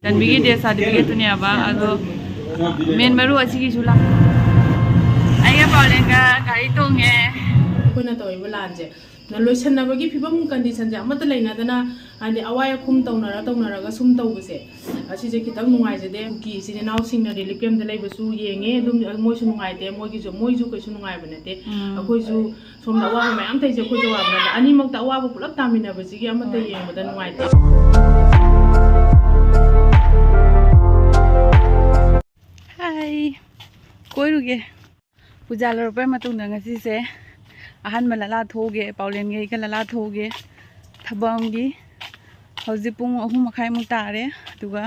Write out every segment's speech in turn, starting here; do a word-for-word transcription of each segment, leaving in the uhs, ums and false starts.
ꯆꯟꯕꯤꯒꯤ date ꯁꯥꯔꯇꯤꯐꯤꯀꯦꯠꯇꯨꯅꯦꯕ꯫ ꯑꯗꯣ ꯃꯦꯟ ꯃꯔꯨ ꯑꯁꯤꯒꯤꯁꯨ ꯂꯥꯛ ꯑꯩꯒ ꯄꯥꯎꯂꯦꯟꯒ ꯒꯥꯔꯤ ꯇꯣꯡꯉꯦ꯫ ꯑꯩꯈꯣꯏꯅ ꯇꯧꯔꯤꯕ ꯂꯥꯟꯁꯦ ꯅ ꯂꯣꯏꯁꯟꯅꯕꯒꯤ ꯐꯤꯕꯝ ꯀꯟꯗꯤꯁꯟꯁꯦ ꯑꯃꯠꯇ ꯂꯩꯅꯗꯅ, ꯍꯥꯏꯗꯤ ꯑꯋꯥꯏ ꯑꯈꯨꯝ ꯇꯧꯅꯔ ꯇꯧꯅꯔꯒ ꯁꯨꯝ ꯇꯧꯕꯁꯦ, ꯑꯁꯤꯁꯦ ꯈꯤꯇꯪ ꯅꯨꯡꯉꯥꯏꯖꯗꯦ꯫ ꯀꯨꯀꯤ ꯏꯆꯤꯟ ꯏꯅꯥꯎꯁꯤꯡꯅ ꯔꯤꯂꯤꯐ ꯀꯦꯝꯞꯇ ꯂꯩꯕꯁꯨ ꯌꯦꯡꯉꯦ, ꯑꯗꯨꯝ ꯃꯣꯏꯁꯨ ꯅꯨꯡꯉꯥꯏꯇꯦ, ꯃꯣꯏꯒꯤꯁꯨ ꯃꯣꯏꯁꯨ ꯀꯩꯁꯨ ꯅꯨꯡꯉꯥꯏꯕ ꯅꯠꯇꯦ꯫ ꯎꯝ꯫ ꯑꯩꯈꯣꯏꯁꯨ ꯁꯣꯝꯗ ꯑꯋꯥꯕ ꯃꯌꯥꯝ ꯊꯩꯁꯦ ꯑꯩꯈꯣꯏꯁꯨ ꯑꯋꯥꯕ ꯅꯠꯇꯦ, ꯑꯅꯤꯃꯛꯇ ꯑꯋꯥꯕ ꯄꯨꯂꯞ ꯇꯥꯃꯤꯟꯅꯕꯁꯤꯒꯤ ꯑꯃꯠꯇ ꯌꯦꯡꯕꯗ ꯅꯨꯡꯉꯥꯏꯇꯦ꯫ ꯍꯥꯏ, ꯀꯣꯏꯔꯨꯒꯦ꯫ ꯄꯨꯖꯥ ꯂꯣꯏꯔꯛꯄꯩ ꯃꯇꯨꯡꯗ ꯉꯁꯤꯁꯦ ꯑꯍꯥꯟꯕ ꯂꯂꯥ ꯊꯣꯛꯎꯒꯦ, ꯄꯥꯎꯂꯦꯟꯒ ꯑꯩꯒ ꯂꯂꯥ ꯊꯣꯛꯎꯒꯦ ꯊꯕꯛ ꯑꯃꯒꯤ꯫ ꯍꯧꯖꯤꯛ ꯄꯨꯡ ꯑꯍꯨꯝ ꯃꯈꯥꯏꯃꯨꯛ ꯇꯥꯔꯦ꯫ ꯑꯗꯨꯒ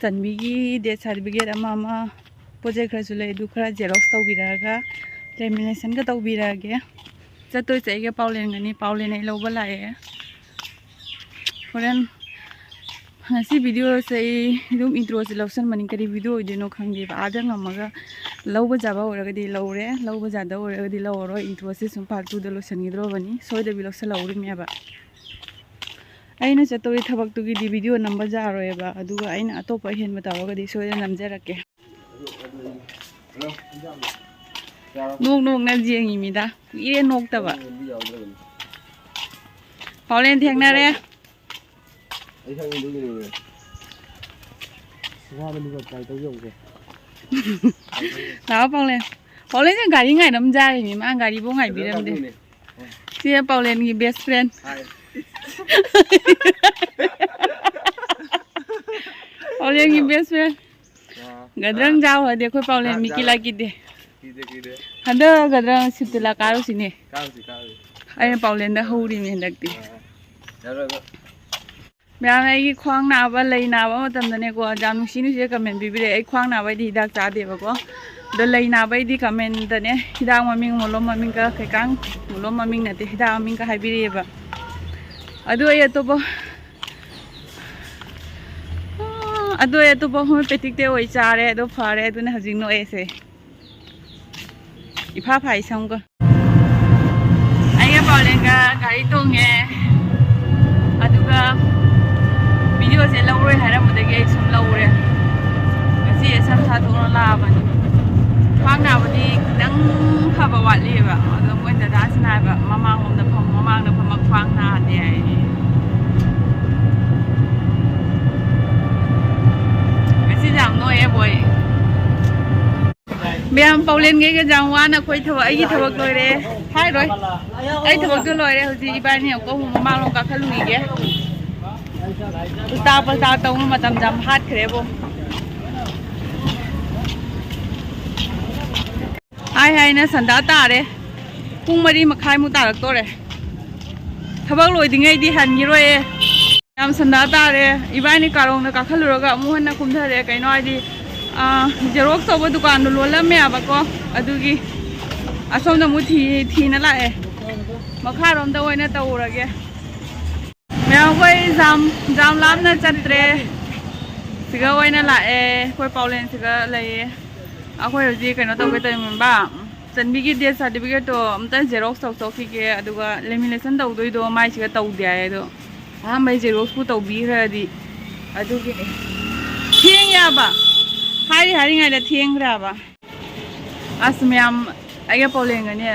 ꯆꯟꯕꯤꯒꯤ ꯗꯦꯠ ꯁꯥꯔꯇꯤꯐꯤꯀꯦꯠ ꯑꯃ ꯑꯃ ꯄꯣꯠ ꯆꯩ ꯈꯔꯁꯨ ꯂꯩ, ꯑꯗꯨ ꯈꯔ ꯖꯦꯔꯣꯛꯁ ꯇꯧꯕꯤꯔꯛꯑꯒ ꯂꯦꯃꯤꯅꯦꯁꯟꯒ ꯇꯧꯕꯤꯔꯛꯑꯒꯦ꯫ ꯆꯠꯇꯣꯏꯁꯦ ꯑꯩꯒ ꯄꯥꯎꯂꯦꯟꯒꯅꯤ꯫ ꯄꯥꯎꯂꯦꯟ ꯑꯩ ꯂꯧꯕ ꯂꯥꯛꯑꯦ꯫ ꯍꯣꯔꯦꯟ ꯉꯁꯤ ꯚꯤꯗꯤꯑꯣꯁꯦ ꯑꯩ ꯑꯗꯨꯝ ꯏꯟꯇ꯭ꯔꯣꯁꯦ ꯂꯧꯁꯟꯕꯅꯤ, ꯀꯔꯤ ꯚꯤꯗꯤꯑꯣ ꯑꯣꯏꯗꯣꯏꯅꯣ ꯈꯪꯗꯦꯕ꯫ ꯑꯥꯗ ꯉꯝꯃꯒ ꯂꯧꯕ ꯌꯥꯕ ꯑꯣꯏꯔꯒꯗꯤ ꯂꯧꯔꯦ, ꯂꯧꯕ ꯌꯥꯗꯕ ꯑꯣꯏꯔꯒꯗꯤ ꯂꯧꯔꯔꯣꯏ꯫ ꯏꯟꯇ꯭ꯔꯣꯁꯦ ꯁꯨꯝ ꯄꯥꯔꯠ ꯇꯨꯗ ꯂꯣꯏꯁꯤꯟꯈꯤꯗ꯭ꯔꯣꯕꯅꯤ, ꯁꯣꯏꯗꯕꯤ ꯂꯧꯁꯜꯍꯧꯔꯤꯃꯦꯕ꯫ ꯑꯩꯅ ꯆꯠꯇꯧꯔꯤ ꯊꯕꯛꯇꯨꯒꯤꯗꯤ ꯚꯤꯗꯤꯑꯣ ꯅꯝꯕ ꯌꯥꯔꯣꯏꯕ, ꯑꯗꯨꯒ ꯑꯩꯅ ꯑꯇꯣꯞꯄ ꯑꯍꯦꯟꯕ ꯇꯧꯔꯒꯗꯤ ꯁꯣꯏꯗꯅ ꯅꯝꯖꯔꯛꯀꯦ꯫ ꯅꯣꯛ ꯅꯣꯛꯅ ꯌꯦꯡꯉꯤ ꯃꯤꯗ, ꯀꯨꯏꯔꯦ ꯅꯣꯛꯇꯕ꯫ ꯄꯥꯎꯂꯦꯟ ꯊꯦꯡꯅꯔꯦ꯫ ꯑꯩ ꯈꯪꯉꯤ ꯑꯗꯨꯒꯤꯅꯦ꯫ ꯋꯥꯕꯅꯤꯀꯣ, try ꯇꯧ ꯌꯦꯡꯉꯨꯀꯣ꯫ ꯂꯥꯛꯑꯣ ꯄꯥꯎꯂꯦꯟ꯫ ꯄꯥꯎꯂꯦꯟꯁꯦ ꯒꯥꯔꯤ ꯉꯥꯏꯔꯝꯖꯥꯔꯤꯅꯦ, ꯃꯥ ꯒꯥꯔꯤꯕꯨ ꯉꯥꯏꯕꯤꯔꯝꯗꯦ꯫ ꯀꯩꯅꯣ ꯇꯧꯗꯣꯏꯅꯦ꯫ ꯁꯤ ꯄꯥꯎꯂꯦꯟꯒꯤ best friend꯫ ꯍꯥꯏ꯫ ꯄꯥꯎꯂꯦꯟꯒꯤ best friend꯫ ꯑꯥ꯫ ꯒꯗ꯭ꯔꯪ ꯖꯥꯎ ꯍꯥꯏꯗꯤ ꯑꯩꯈꯣꯏ ꯄꯥꯎꯂꯦꯟ ꯖꯥ-, ꯃꯤꯀꯤ ꯖꯥ-, ꯂꯥꯀꯤꯗꯦ꯫ ꯀꯤꯗꯦ, ꯀꯤꯗꯦ꯫ ꯍꯟꯗꯛ ꯒꯗ꯭ꯔꯪ ꯁꯤꯠꯇꯨꯂꯥ ꯀꯥꯔꯨꯁꯤꯅꯦ꯫ ꯀꯥꯔꯨꯁꯤ, ꯀꯥꯔꯨꯁꯤ꯫ ꯑꯩꯅ ꯄꯥꯎꯂꯦꯟꯗ ꯍꯧꯔꯤꯅꯦ ꯍꯟꯗꯛꯇꯤ꯫ ꯑꯥ꯫ ꯌꯥꯔꯣꯏꯕ꯫ ꯃꯌꯥꯝ, ꯑꯩꯒꯤ ꯈ꯭ꯋꯥꯡ ꯅꯥꯕ, ꯂꯩ ꯅꯥꯕ ꯃꯇꯝꯗꯅꯦꯀꯣ, ꯌꯥꯝ ꯅꯨꯡꯁꯤ ꯅꯨꯡꯁꯤꯕ comment ꯄꯤꯕꯤꯔꯛꯑꯦ꯫ ꯑꯩ ꯈ꯭ꯋꯥꯡ ꯅꯥꯕꯩꯗꯤ ꯍꯤꯗꯥꯛ ꯆꯥꯗꯦꯕꯀꯣ, ꯑꯗꯣ ꯂꯩ ꯅꯥꯕꯩꯗꯤ commentꯗꯅꯦ ꯍꯤꯗꯥꯛ ꯃꯃꯤꯡ, ꯃꯣꯂꯣꯝ ꯃꯃꯤꯡꯒ ꯀꯩꯀꯥ, ꯃꯣꯂꯣꯝ ꯃꯃꯤꯡ ꯅꯠꯇꯦ, ꯍꯤꯗꯥꯛ ꯃꯃꯤꯡꯒ ꯍꯥꯏꯕꯤꯔꯛꯑꯦꯕ꯫ ꯑꯗꯨ ꯑꯩ ꯑꯇꯣꯞꯄ, ꯑꯗꯨ ꯑꯩ ꯑꯇꯣꯞꯄ homeopathic ꯇꯩ ꯑꯣꯏ ꯆꯥꯔꯦ, ꯑꯗꯣ ꯐꯔꯦ, ꯑꯗꯨꯅ ꯍꯧꯖꯤꯛ ꯅꯣꯛꯑꯦꯁꯦ꯫ ꯏꯐꯥ ꯐꯥꯏ ꯁꯝꯒ꯫ ꯑꯩꯒ ꯄꯥꯎꯂꯦꯟꯒ ꯒꯥꯔꯤ ꯇꯣꯡꯉꯦ, ꯑꯗꯨꯒ videoꯁꯦ ꯂꯧꯔꯣꯏ ꯍꯥꯏꯔꯝꯕꯗꯒꯤ ꯑꯩ ꯇꯥꯕꯅꯤ꯫ ꯈ꯭ꯋꯥꯡ ꯅꯥꯕꯗꯤ ꯈꯤꯇꯪ ꯐꯕ ꯋꯥꯠꯂꯤꯑꯕ꯫ ꯑꯗꯣ ꯃꯣꯏ ꯗꯗꯥꯁꯤꯅ ꯍꯥꯏꯕ, "ꯃꯃꯥꯡꯂꯣꯝꯗ ꯐꯝ, ꯃꯃꯥꯡꯗ ꯐꯝꯃ ꯈ꯭ꯋꯥꯡ ꯅꯥꯗꯦ" ꯍꯥꯏꯌꯦ꯫ ꯉꯁꯤꯁꯦ ꯌꯥꯝ ꯅꯣꯛꯑꯦ ꯕꯣꯏ꯫ ꯃꯌꯥꯝ ꯄꯥꯎꯂꯦꯟꯈꯩꯒ ꯌꯥꯝ ꯋꯥꯅ ꯑꯩꯈꯣꯏ ꯊꯕꯛ, ꯑꯩꯒꯤ ꯊꯕꯛ ꯂꯣꯏꯔꯦ꯫ ꯍꯥꯏꯔꯣꯏ꯫ ꯑꯩ ꯊꯕꯛꯇꯣ ꯂꯣꯏꯔꯦ꯫ ꯍꯧꯖꯤꯛ ꯏꯕꯥꯅꯤ ꯑꯃꯨꯛꯀ ꯑꯃꯨꯛ ꯃꯃꯥꯡꯂꯣꯝ ꯀꯥꯈꯠꯂꯨꯈꯤꯒꯦ꯫ ꯎꯜꯇꯥ ꯄꯜꯇꯥ ꯇꯧꯕ ꯃꯇꯝ ꯌꯥꯝ ꯍꯥꯠꯈ꯭ꯔꯦꯕꯣ꯫ ꯍꯥꯏ ꯍꯥꯏꯅ ꯁꯟꯗꯥ ꯇꯥꯔꯦ꯫ ꯄꯨꯡ ꯃꯔꯤ ꯃꯈꯥꯏꯃꯨꯛ ꯇꯥꯔꯛꯇꯣꯔꯦ꯫ ꯊꯕꯛ ꯂꯣꯏꯗ꯭ꯔꯤꯉꯩꯗꯤ ꯍꯟꯈꯤꯔꯣꯏꯌꯦ꯫ ꯌꯥꯝ ꯁꯟꯗꯥ ꯇꯥꯔꯦ꯫ ꯏꯕꯥꯅꯤ ꯀꯥꯔꯣꯡꯗ ꯀꯥꯈꯠꯂꯨꯔꯒ ꯑꯃꯨꯛ ꯍꯟꯅ ꯀꯨꯝꯊꯔꯦ꯫ ꯀꯩꯅꯣ ꯍꯥꯏꯗꯤ, ꯑꯥ, ꯖꯦꯔꯣꯛꯁ ꯇꯧꯕ ꯗꯨꯀꯥꯟꯗꯣ ꯂꯣꯜꯂꯝꯃꯦꯕꯀꯣ, ꯑꯗꯨꯒꯤ ꯑꯁꯣꯝꯗ ꯑꯃꯨꯛ ꯊꯤ-, ꯊꯤꯅ ꯂꯥꯛꯑꯦ꯫ ꯃꯈꯥꯔꯣꯝꯗ ꯑꯣꯏꯅ ꯇꯧꯔꯒꯦ꯫ ꯃꯌꯥꯝ ꯑꯩꯈꯣꯏ ꯖꯥꯝ, ꯖꯥꯝ ꯂꯥꯝꯅ ꯆꯠꯇ꯭ꯔꯦ꯫ ꯁꯤꯒ ꯑꯣꯏꯅ ꯂꯥꯛꯑꯦ꯫ ꯑꯩꯈꯣꯏ ꯄꯥꯎꯂꯦꯟꯁꯤꯒ ꯂꯩꯌꯦ꯫ ꯑꯩꯈꯣꯏ ꯍꯧꯖꯤꯛ ꯀꯩꯅꯣ ꯇꯧꯒꯦ ꯇꯧꯔꯤꯕ, ꯆꯟꯕꯤꯒꯤ death certificate ꯇꯣ ꯑꯝꯇ ꯖꯦꯔꯣꯛꯁ ꯇꯧꯊꯣꯛꯈꯤꯒꯦ, ꯑꯗꯨꯒ ꯂꯦꯃꯤꯅꯦꯁꯟ ꯇꯧꯗꯣꯏꯗꯣ ꯃꯥꯏꯁꯤꯒ ꯇꯧꯗꯦ ꯍꯥꯏꯌꯦ꯫ ꯑꯗꯣ ꯑꯍꯥꯟꯕꯩ ꯖꯦꯔꯣꯛꯁꯄꯨ ꯇꯧꯕꯤꯈ꯭ꯔꯗꯤ꯫ ꯑꯗꯨꯒꯤꯅꯦ꯫ ꯊꯦꯡꯉꯦꯕ꯫ ꯍꯥꯏꯔꯤ ꯍꯥꯏꯔꯤꯉꯩꯗ ꯊꯦꯡꯈ꯭ꯔꯦꯕ꯫ ꯑꯁ ꯃꯌꯥꯝ, ꯑꯩꯒ ꯄꯥꯎꯂꯦꯟꯒꯅꯦ,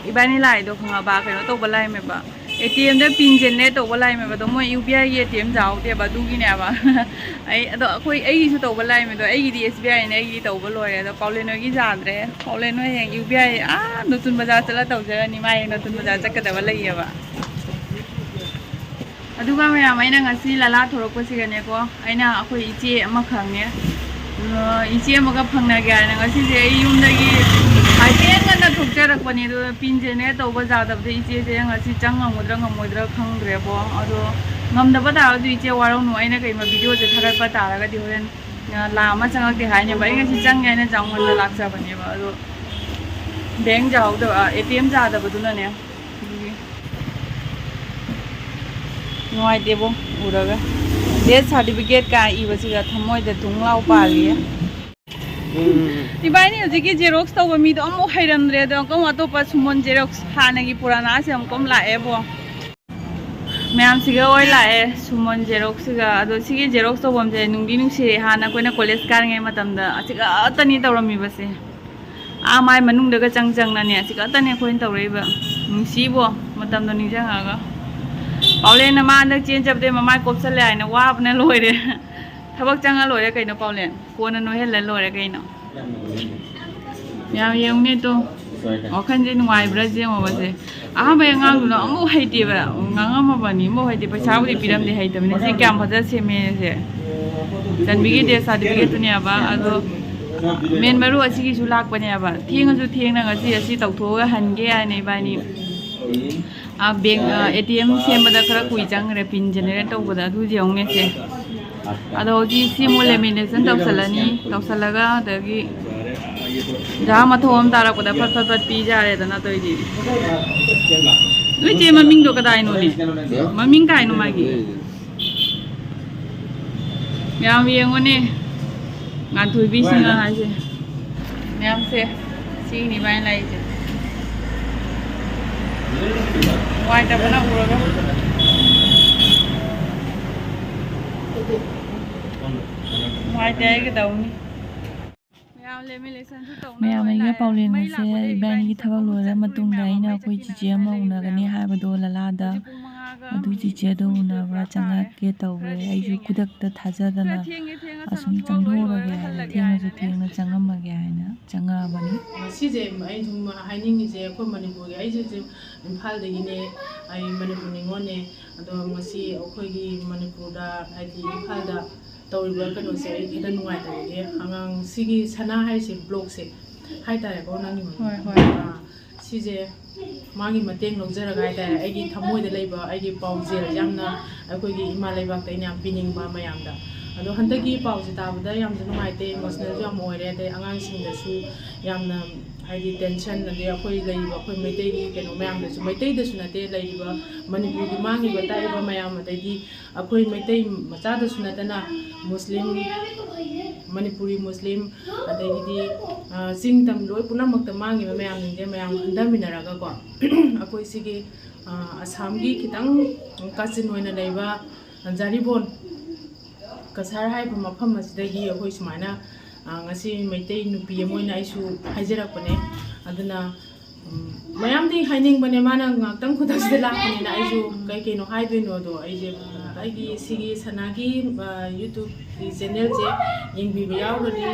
ꯏꯕꯥꯅꯤ ꯂꯥꯛꯏꯗꯣ ꯈꯪꯉꯕ? ꯀꯩꯅꯣ ꯇꯧꯕ ꯂꯥꯛꯏꯃꯦꯕ, ꯑꯦ ꯇꯤ ꯑꯦꯝꯗ ꯄꯤꯟ generate ꯇꯧꯕ ꯂꯥꯛꯏꯃꯦꯕ꯫ ꯑꯗꯣ ꯃꯣꯏ ꯌꯨ ꯄꯤ ꯑꯥꯏꯒꯤ ꯑꯦ ꯇꯤ ꯑꯦꯝ ꯌꯥꯍꯧꯗꯦꯕ, ꯑꯗꯨꯒꯤꯅꯦꯕ꯫ ꯑꯩ, ꯑꯗꯣ ꯑꯩꯈꯣꯏ, ꯑꯩꯒꯤꯁꯨ ꯇꯧꯕ ꯂꯥꯛꯏꯃꯦ꯫ ꯑꯗꯣ ꯑꯩꯒꯤꯗꯤ ꯑꯦꯁ ꯕꯤ ꯑꯥꯏꯅꯦ, ꯑꯩꯒꯤ ꯇꯧꯕ ꯂꯣꯏꯔꯦ꯫ ꯑꯗꯣ ꯄꯥꯎꯂꯦꯟ ꯍꯣꯏꯒꯤ ꯌꯥꯗ꯭ꯔꯦ꯫ ꯄꯥꯎꯂꯦꯟ ꯍꯣꯏ ꯍꯌꯦꯡ ꯌꯨ ꯄꯤ ꯑꯥꯏ ꯑꯥ ꯅꯨꯇꯨꯟ ꯕꯖꯥꯔ ꯆꯠꯂ ꯇꯧꯖꯔꯅꯤ꯫ ꯃꯥ ꯍꯌꯦꯡ ꯅꯨꯇꯨꯟ ꯕꯖꯥꯔ ꯆꯠꯀꯗꯕ ꯂꯩꯌꯦꯕ꯫ ꯑꯗꯨꯒ ꯃꯌꯥꯝ, ꯑꯩꯅ ꯉꯁꯤ ꯂꯂꯥ ꯊꯣꯔꯛꯄꯁꯤꯒꯅꯦꯀꯣ, ꯑꯩꯅ ꯑꯩꯈꯣꯏ ꯏꯆꯦ ꯑꯃ ꯈꯪꯉꯦ꯫ ꯑ, ꯏꯆꯦ ꯑꯃꯒ ꯐꯪꯅꯒꯦ ꯍꯥꯏꯅ ꯉꯁꯤꯁꯦ ꯑꯩ ꯌꯨꯝꯗꯒꯤ ꯍꯥꯏꯐꯦꯠ ꯉꯟꯅ ꯊꯣꯛꯆꯔꯛꯄꯅꯦ꯫ ꯑꯗꯨꯒ ꯄꯤꯟꯁꯦꯅꯦ ꯇꯧꯕ ꯌꯥꯗꯕꯗ ꯏꯆꯦꯁꯦ ꯉꯁꯤ ꯆꯪ ꯉꯝꯒꯗ꯭ꯔꯥ ꯉꯝꯃꯣꯏꯗ꯭ꯔꯥ ꯈꯪꯗ꯭ꯔꯦꯕꯣ꯫ ꯑꯗꯣ ꯉꯝꯗꯕ ꯇꯥꯔꯒꯁꯨ ꯏꯆꯦ ꯋꯥꯔꯧꯅꯨ, ꯑꯩꯅ ꯀꯩꯒꯨꯝꯕ ꯚꯤꯗꯤꯑꯣꯁꯦ ꯊꯥꯒꯠꯄ ꯇꯥꯔꯒꯗꯤ ꯍꯣꯔꯦꯟ, ꯑ, ꯂꯥ ꯑꯃ ꯆꯪꯉꯛꯇꯦ ꯍꯥꯏꯅꯦꯕ꯫ ꯑꯩ ꯉꯁꯤ ꯆꯪꯒꯦ ꯍꯥꯏꯅ ꯌꯥꯝ ꯉꯟꯅ ꯂꯥꯛꯆꯕꯅꯦꯕ꯫ ꯑꯗꯣ ꯕꯦꯡ ꯌꯥꯍꯧꯗꯕ, ꯑ, ꯑꯦ ꯇꯤ ꯑꯦꯝ ꯌꯥꯗꯕꯗꯨꯅꯅꯦ꯫ ꯑꯗꯨꯒꯤ ꯅꯨꯡꯉꯥꯏꯇꯦꯕꯣ ꯎꯔꯒ꯫ Death certificate ꯀꯥꯏ ꯏꯕꯁꯤꯒ ꯊꯃꯣꯏꯗ ꯗꯨꯡ ꯂꯥꯎ ꯄꯥꯜꯂꯤꯌꯦ꯫ ꯎꯝ꯫ ꯏꯕꯥꯅꯤ ꯍꯧꯖꯤꯛꯀꯤ ꯖꯦꯔꯣꯛꯁ ꯇꯧꯕ ꯃꯤꯗꯣ ꯑꯃꯨꯛ ꯍꯩꯔꯝꯗ꯭ꯔꯦ꯫ ꯑꯗꯣ ꯑꯃꯨꯛ ꯑꯇꯣꯞꯄ ꯁꯨꯃꯣꯟ ꯖꯦꯔꯣꯛꯁ ꯍꯥꯟꯅꯒꯤ ꯄꯨꯔꯥꯅꯥꯁꯦ ꯑꯃꯨꯛ ꯑꯃꯨꯛ ꯂꯥꯛꯑꯦꯕꯣ꯫ ꯃꯌꯥꯝꯁꯤꯒ ꯍꯣꯏ ꯂꯥꯛꯑꯦ, ꯁꯨꯃꯟ ꯖꯦꯔꯣꯛꯁꯤꯒ꯫ ꯑꯗꯣ ꯁꯤꯒꯤ ꯖꯦꯔꯣꯛꯁ ꯇꯧꯐꯝꯁꯦ ꯅꯨꯡꯗꯤ ꯅꯨꯡꯁꯤꯔꯦ, ꯍꯥꯟꯅ ꯑꯩꯈꯣꯏꯅ ꯀꯣꯂꯦꯖ ꯀꯥꯔꯤꯉꯩ ꯃꯇꯝꯗ ꯑꯁꯤ ꯈꯛꯇꯅꯤ ꯇꯧꯔꯝꯃꯤꯕꯁꯦ꯫ ꯑꯥ, ꯃꯥꯏ ꯃꯅꯨꯡꯗꯒ ꯆꯪ ꯆꯪꯅꯅꯦ ꯑꯁꯤ ꯈꯛꯇꯅꯦ ꯑꯩꯈꯣꯏꯅ ꯇꯧꯔꯛꯏꯕ꯫ ꯅꯨꯡꯁꯤꯕꯣ, ꯃꯇꯝꯗꯣ ꯅꯤꯡꯁꯤꯡꯉꯒ꯫ ꯄꯥꯎꯂꯦꯟꯅ ꯃꯥ ꯍꯟꯗꯛ ꯆꯦꯟ ꯆꯠꯄꯗꯩ ꯃꯃꯥꯏ ꯀꯣꯞꯁꯜꯂꯦ ꯍꯥꯏꯅ ꯋꯥꯕꯅ ꯂꯣꯏꯔꯦ꯫ ꯊꯕꯛ ꯆꯪꯉ ꯂꯣꯏꯔꯦ ꯀꯩꯅꯣ ꯄꯥꯎꯂꯦꯟ, ꯀꯣꯟꯅ ꯅꯣꯏꯍꯜꯂ ꯂꯣꯏꯔꯦ ꯀꯩꯅꯣ꯫ ꯌꯥꯝ ꯌꯦꯡꯉꯨꯅꯦ ꯇꯣ, ꯋꯥꯈꯜꯁꯦ ꯅꯨꯡꯉꯥꯏꯕ꯭ꯔꯥ ꯌꯦꯡꯉꯣꯕꯁꯦ꯫ ꯑꯍꯥꯟꯕ ꯑꯉꯥꯡꯗꯨꯅ ꯑꯃꯨꯛ ꯍꯩꯇꯦꯕ, ꯉꯥꯡꯉꯝꯃꯕꯅꯤ, ꯑꯃꯨꯛ ꯍꯩꯇꯦ꯫ ꯄꯩꯁꯥꯕꯨꯗꯤ ꯄꯤꯔꯝꯗꯦ, ꯍꯩꯇꯕꯅꯤ꯫ ꯁꯤ ꯀꯌꯥꯝ ꯐꯖꯅ ꯁꯦꯝꯃꯦ ꯁꯦ꯫ ꯆꯟꯕꯤꯒꯤ ꯗꯦꯠ ꯁꯥꯔꯇꯤꯐꯤꯀꯦꯠꯇꯨꯅꯦꯕ꯫ ꯑꯗꯣ ꯃꯦꯟ ꯃꯔꯨ ꯑꯁꯤꯒꯤꯁꯨ ꯂꯥꯛꯄꯅꯦꯕ꯫ ꯊꯦꯡꯉꯁꯨ ꯊꯦꯡꯅ ꯉꯁꯤ ꯑꯁꯤ ꯇꯧꯊꯣꯛꯑꯒ ꯍꯟꯒꯦ ꯍꯥꯏꯅ ꯏꯕꯥꯅꯤ, ꯑꯥ, ꯕꯦꯡ, ꯑꯥ, ꯑꯦ ꯇꯤ ꯑꯦꯝ ꯁꯦꯝꯕꯗ ꯈꯔ ꯀꯨꯏ ꯆꯪꯈ꯭ꯔꯦ, ꯄꯤꯟ ꯖꯦꯅꯦꯔꯦꯠ ꯇꯧꯕꯗ꯫ ꯑꯗꯨ ꯌꯦꯡꯉꯨꯅꯦ ꯁꯦ꯫ ꯑꯗꯣ ꯍꯧꯖꯤꯛ ꯁꯤ ꯑꯃꯨꯛ ꯂꯦꯃꯤꯅꯦꯁꯟ ꯇꯧꯁꯜꯂꯅꯤ, ꯇꯧꯁꯜꯂꯒ ꯑꯗꯒꯤ ꯖꯍꯥ ꯃꯊꯧ ꯑꯃ ꯇꯥꯔꯛꯄꯗ ꯐꯠ ꯐꯠ ꯐꯠ ꯄꯤꯖꯔꯦꯗꯅ ꯇꯧꯔꯤꯁꯦ꯫ ꯅꯣꯏ ꯆꯦ ꯃꯃꯤꯡꯗꯣ ꯀꯗꯥꯏꯅꯣꯅꯦ? ꯃꯃꯤꯡ ꯀꯥꯏꯅꯣ ꯃꯥꯒꯤ? ꯌꯥꯝ ꯌꯦꯡꯉꯨꯅꯦ, ꯉꯥꯟꯊꯣꯏꯕꯤꯁꯤꯡꯅ ꯍꯥꯏꯁꯦ꯫ ꯃꯌꯥꯝꯁꯦ ꯁꯤꯅꯤ ꯚꯥꯏ ꯂꯥꯛꯏꯁꯦ꯫ ꯅꯨꯡꯉꯥꯏꯇꯕꯅ ꯎꯔꯒ꯫ ꯅꯨꯡꯉꯥꯏꯇꯦ, ꯑꯩ ꯀꯩꯗꯧꯅꯤ? ꯃꯌꯥꯝ ꯂꯦꯃꯤꯅꯦꯁꯟꯁꯨ ꯇꯧꯅ ꯃꯌꯥꯝ ꯂꯣꯏ ꯑꯩꯒ ꯂꯥꯛꯑꯦ꯫ ꯄꯥꯎꯂꯦꯟ ꯃꯩ ꯑꯁꯦ ꯂꯥꯛꯄꯗ ꯏꯕꯥꯅꯤꯒꯤ ꯏꯕꯥꯅꯤ ꯊꯕꯛ ꯆꯠꯄ ꯂꯣꯏꯔ ꯉꯝꯗ꯭ꯔꯦ꯫ ꯃꯇꯨꯡꯗ ꯃꯌꯥꯝ ꯑꯩꯅ ꯑꯃꯨꯛ ꯑꯩꯈꯣꯏ ꯆꯠꯃꯤꯟꯅꯔꯦ꯫ ꯆꯤꯆꯦ ꯑꯃ ꯎꯅꯒꯅꯤ ꯍꯥꯏꯕꯗꯣ ꯂꯂꯥꯗ꯫ ꯍꯧꯖꯤꯛ ꯄꯨꯡ ꯃꯉꯥꯒ ꯑꯗꯨ ꯃꯤꯅꯤꯠ ꯆꯤꯆꯦꯗꯣ ꯇꯔꯥ ꯎꯅꯕ ꯇꯥꯔꯦ꯫ ꯆꯪꯉꯛꯀꯦ ꯇꯧꯔꯦ꯫ ꯈꯔ ꯑꯩꯁꯨ ꯊꯦꯡꯉꯦ꯫ ꯈꯨꯗꯛꯇ ꯊꯥꯖꯗꯅ ꯈꯔ ꯊꯦꯡꯉꯦ, ꯊꯦꯡꯉꯁꯅꯨ ꯑꯁꯨꯝ ꯊꯣꯛꯑꯣ, ꯂꯣꯏ ꯆꯪꯊꯣꯛꯎꯔꯒꯦ ꯂꯣꯏꯔ ꯍꯥꯏꯅ, ꯍꯜꯂꯛꯑꯦ ꯊꯦꯡꯉꯁꯨ ꯍꯥꯏꯅꯅꯦ꯫ ꯊꯦꯡꯅ ꯆꯪꯉꯝꯃꯒꯦ ꯍꯥꯏꯅ ꯆꯪꯉꯛꯑꯕꯅꯤ꯫ ꯁꯤꯁꯦ ꯑꯩ ꯁꯨꯝ ꯍꯥꯏꯅꯤꯡꯉꯤꯁꯦ, ꯑꯩꯈꯣꯏ ꯃꯅꯤꯄꯨꯔꯒꯤ, ꯑꯩꯁꯦ ꯍꯧꯖꯤꯛ ꯏꯝꯐꯥꯜꯗꯒꯤꯅꯦ, ꯑꯩ ꯃꯅꯤꯄꯨꯔ ꯅꯤꯉꯣꯜꯅꯦ꯫ ꯑꯗꯣ ꯉꯁꯤ ꯑꯩꯈꯣꯏꯒꯤ ꯃꯅꯤꯄꯨꯔꯗ, ꯍꯥꯏꯗꯤ ꯏꯝꯐꯥꯜꯗ ꯇꯧꯔꯤꯕ ꯀꯩꯅꯣꯁꯦ ꯑꯩ ꯈꯤꯇꯪ ꯅꯨꯡꯉꯥꯏꯇꯕꯒꯤ, ꯑꯉꯥꯡ ꯁꯤꯒꯤ ꯁꯅꯥ ꯍꯥꯏꯔꯤꯁꯦ, ꯕ꯭ꯂꯣꯛꯁꯦ ꯍꯥꯏꯇꯥꯔꯦꯀꯣ, ꯅꯪꯒꯤ ꯃꯃꯤꯡ꯫ ꯍꯣꯏ, ꯍꯣꯏ꯫ ꯑꯥ, ꯁꯤꯁꯦ ꯃꯥꯒꯤ ꯃꯇꯦꯡ ꯂꯧꯖꯔꯒ ꯍꯥꯏꯇꯥꯔꯦ, ꯑꯩꯒꯤ ꯊꯃꯣꯏꯗ ꯂꯩꯕ ꯑꯩꯒꯤ ꯄꯥꯎꯖꯦꯜ, ꯌꯥꯝꯅ ꯑꯩꯈꯣꯏꯒꯤ ꯏꯃꯥ ꯂꯩꯕꯥꯛꯇ ꯑꯩꯅ ꯌꯥꯝ ꯄꯤꯅꯤꯡꯕ ꯃꯌꯥꯝꯗ꯫ ꯑꯗꯣ ꯍꯟꯗꯛꯀꯤ ꯄꯥꯎꯁꯦ ꯇꯥꯕꯗ ꯌꯥꯝꯅ ꯅꯨꯡꯉꯥꯏꯇꯦ, ꯏꯃꯣꯁꯅꯦꯜꯁꯨ ꯌꯥꯝ ꯑꯣꯏꯔꯦ, ꯑꯗꯩ ꯑꯉꯥꯡꯁꯤꯡꯗꯁꯨ ꯌꯥꯝꯅ, ꯍꯥꯏꯗꯤ, ꯇꯦꯟꯁꯟ, ꯑꯗꯩ ꯑꯩꯈꯣꯏ ꯂꯩꯔꯤꯕ ꯑꯩꯈꯣꯏ ꯃꯩꯇꯩꯒꯤ ꯀꯩꯅꯣ ꯃꯌꯥꯝꯗꯁꯨ, ꯃꯩꯇꯩꯗꯁꯨ ꯅꯠꯇꯦ, ꯂꯩꯔꯤꯕ ꯃꯅꯤꯄꯨꯔꯒꯤ ꯃꯥꯡꯉꯤꯕ ꯇꯥꯛꯏꯕ ꯃꯌꯥꯝ, ꯑꯗꯩꯗꯤ ꯑꯩꯈꯣꯏ ꯃꯩꯇꯩ ꯃꯆꯥꯗꯁꯨ ꯅꯠꯇꯅ ꯃꯨꯁꯂꯤꯝ, ꯃꯅꯤꯄꯨꯔꯤ ꯃꯨꯁꯂꯤꯝ, ꯑꯗꯒꯤꯗꯤ, ꯑ, ꯆꯤꯡ ꯇꯝ ꯂꯣꯏ ꯄꯨꯝꯅꯃꯛꯇ ꯃꯥꯡꯉꯤꯕ ꯃꯌꯥꯝꯁꯤꯡꯁꯦ ꯃꯌꯥꯝ ꯈꯟꯊꯃꯤꯟꯅꯔꯒꯀꯣ, ꯑꯩꯈꯣꯏ ꯁꯤꯒꯤ ꯑ, ꯑꯁꯥꯝꯒꯤ ꯈꯤꯇꯪ ꯀꯥꯆꯤꯟ ꯑꯣꯏꯅ ꯂꯩꯕ ꯖꯥꯔꯤꯕꯣꯟ ꯀꯁꯥꯔ ꯍꯥꯏꯕ ꯃꯐꯝ ꯑꯁꯤꯗꯒꯤ ꯑꯩꯈꯣꯏ ꯁꯨꯃꯥꯏꯅ, ꯑ, ꯉꯁꯤ ꯃꯩꯇꯩ ꯅꯨꯄꯤ ꯑꯃ ꯑꯣꯏꯅ ꯑꯩꯁꯨ ꯍꯥꯏꯖꯔꯛꯄꯅꯦ꯫ ꯑꯗꯨꯅ, ꯎꯝ, ꯃꯌꯥꯝꯗꯤ ꯍꯥꯏꯅꯤꯡꯕꯅꯦ, ꯃꯥꯅ ꯉꯥꯛꯇꯪ ꯈꯨꯗꯛꯁꯤꯗ ꯂꯥꯛꯄꯅꯤꯅ ꯑꯩꯁꯨ ꯀꯩ ꯀꯩꯅꯣ ꯍꯥꯏꯗꯣꯏꯅꯣꯗꯣ ꯑꯩꯁꯦ, ꯑ, ꯑꯩꯒꯤ ꯁꯤꯒꯤ ꯁꯅꯥꯒꯤ, ꯑ, YouTube ꯒꯤ channel ꯁꯦ ꯌꯦꯡꯕꯤꯕ ꯌꯥꯎꯔꯒꯗꯤ,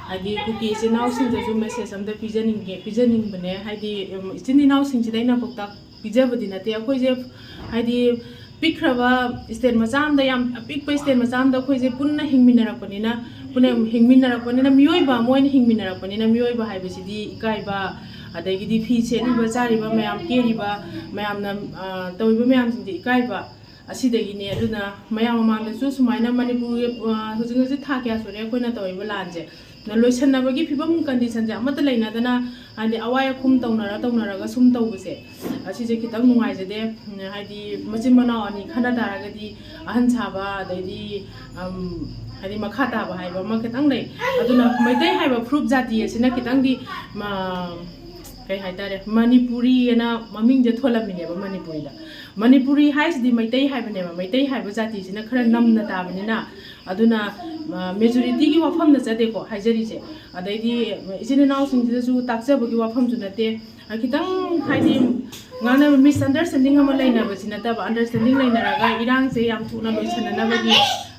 ꯍꯥꯏꯗꯤ ꯀꯨꯀꯤ ꯏꯆꯤꯟ ꯏꯅꯥꯎꯁꯤꯡꯗꯁꯨ message ꯑꯝꯇ ꯄꯤꯖꯅꯤꯡꯉꯦ, ꯄꯤꯖꯅꯤꯡꯕꯅꯦ꯫ ꯍꯥꯏꯗꯤ, ꯎꯝ, ꯏꯆꯤꯟ ꯏꯅꯥꯎꯁꯤꯡꯁꯤꯗ ꯑꯩꯅ ꯄꯥꯎꯇꯥꯛ ꯄꯤꯖꯕꯗꯤ ꯅꯠꯇꯦ꯫ ꯑꯩꯈꯣꯏꯁꯦ ꯍꯥꯏꯗꯤ ꯄꯤꯛꯈ꯭ꯔꯕ state ꯃꯆꯥ ꯑꯃꯗ, ꯌꯥꯝ ꯑꯄꯤꯛꯄ state ꯃꯆꯥ ꯑꯃꯗ ꯑꯩꯈꯣꯏꯁꯦ ꯄꯨꯟꯅ ꯍꯤꯡꯃꯤꯟꯅꯔꯛꯄꯅꯤꯅ, ꯄꯨꯟꯅ ꯍꯤꯡꯃꯤꯟꯅꯔꯛꯄꯅꯤꯅ, ꯃꯤꯑꯣꯏꯕ ꯑꯃ ꯑꯣꯏꯅ ꯍꯤꯡꯃꯤꯟꯅꯔꯛꯄꯅꯤꯅ, ꯃꯤꯑꯣꯏꯕ ꯍꯥꯏꯕꯁꯤꯗꯤ ꯏꯀꯥꯏꯕ, ꯑꯗꯒꯤꯗꯤ ꯐꯤ ꯁꯦꯠꯂꯤꯕ, ꯆꯥꯔꯤꯕ ꯃꯌꯥꯝ, ꯀꯦꯔꯤꯕ ꯃꯌꯥꯝꯅ, ꯑ, ꯇꯧꯔꯤꯕ ꯃꯌꯥꯝꯁꯤꯡꯁꯦ ꯏꯀꯥꯏꯕ ꯑꯁꯤꯗꯒꯤꯅꯦ꯫ ꯑꯗꯨꯅ ꯃꯌꯥꯝ ꯃꯃꯥꯡꯗꯁꯨ ꯁꯨꯃꯥꯏꯅ ꯃꯅꯤꯄꯨꯔꯒꯤ, ꯑ, ꯍꯧꯖꯤꯛ ꯍꯧꯖꯤꯛ ꯊꯥ ꯀꯌꯥ ꯁꯨꯔꯦ ꯑꯩꯈꯣꯏꯅ ꯇꯧꯔꯤꯕ ꯂꯥꯟꯁꯦ? ꯂꯣꯏꯁꯟꯅꯕꯒꯤ ꯐꯤꯕꯝ, condition ꯁꯦ ꯑꯃꯠꯇ ꯂꯩꯅꯗꯅ, ꯍꯥꯏꯗꯤ ꯑꯋꯥꯏ ꯑꯈꯨꯝ ꯇꯧꯅꯔ ꯇꯧꯅꯔꯒ ꯁꯨꯝ ꯇꯧꯕꯁꯦ, ꯑꯁꯤꯁꯦ ꯈꯤꯇꯪ ꯅꯨꯡꯉꯥꯏꯖꯗꯦ꯫ ꯎꯝ, ꯍꯥꯏꯗꯤ ꯃꯆꯤꯟ ꯃꯅꯥꯎ ꯑꯅꯤ ꯈꯠꯅ ꯇꯥꯔꯒꯗꯤ ꯑꯍꯟ ꯁꯥꯕ, ꯑꯗꯩꯗꯤ, ꯑꯝ, ꯍꯥꯏꯗꯤ ꯃꯈꯥ ꯇꯥꯕ ꯍꯥꯏꯕ ꯑꯃ ꯈꯤꯇꯪ ꯂꯩ꯫ ꯑꯗꯨꯅ ꯃꯩꯇꯩ ꯍꯥꯏꯕ ꯐꯨꯔꯨꯞ ꯖꯥꯇꯤ ꯑꯁꯤꯅ ꯈꯤꯇꯪꯗꯤ, ꯃ-, ꯀꯩ ꯍꯥꯏꯇꯥꯔꯦ, ꯃꯅꯤꯄꯨꯔꯤ ꯑꯅ ꯃꯃꯤꯡꯁꯦ ꯊꯣꯜꯂꯝꯃꯤꯅꯦꯕ ꯃꯅꯤꯄꯨꯔꯤꯗ꯫ ꯃꯅꯤꯄꯨꯔꯤ ꯍꯥꯏꯁꯤꯗꯤ ꯃꯩꯇꯩ ꯍꯥꯏꯕꯅꯦꯕ꯫ ꯃꯩꯇꯩ ꯍꯥꯏꯕ ꯖꯥꯇꯤꯁꯤꯅ ꯈꯔ ꯅꯝꯅ ꯇꯥꯕꯅꯤꯅ, ꯑꯗꯨꯅ, ꯑ, majority ꯒꯤ ꯋꯥꯐꯝ ꯅꯠꯆꯗꯦꯀꯣ ꯍꯥꯏꯖꯔꯤꯁꯦ꯫ ꯑꯗꯩꯗꯤ ꯏꯆꯤꯟ ꯏꯅꯥꯎꯁꯤꯡꯁꯤꯗꯁꯨ ꯇꯥꯛꯆꯕꯒꯤ ꯋꯥꯐꯝꯁꯨ ꯅꯠꯇꯦ꯫ ꯑ, ꯈꯤꯇꯪ ꯍꯥꯏꯗꯤ ꯉꯥꯡꯅꯕ, misunderstanding ꯑꯃ ꯂꯩꯅꯕꯁꯤ ꯅꯠꯇꯕ, understanding ꯂꯩꯅꯔꯒ ꯏꯔꯥꯡꯁꯦ ꯌꯥꯝ ꯊꯨꯅ ꯂꯣꯏꯁꯤꯟꯅꯅꯕꯒꯤ,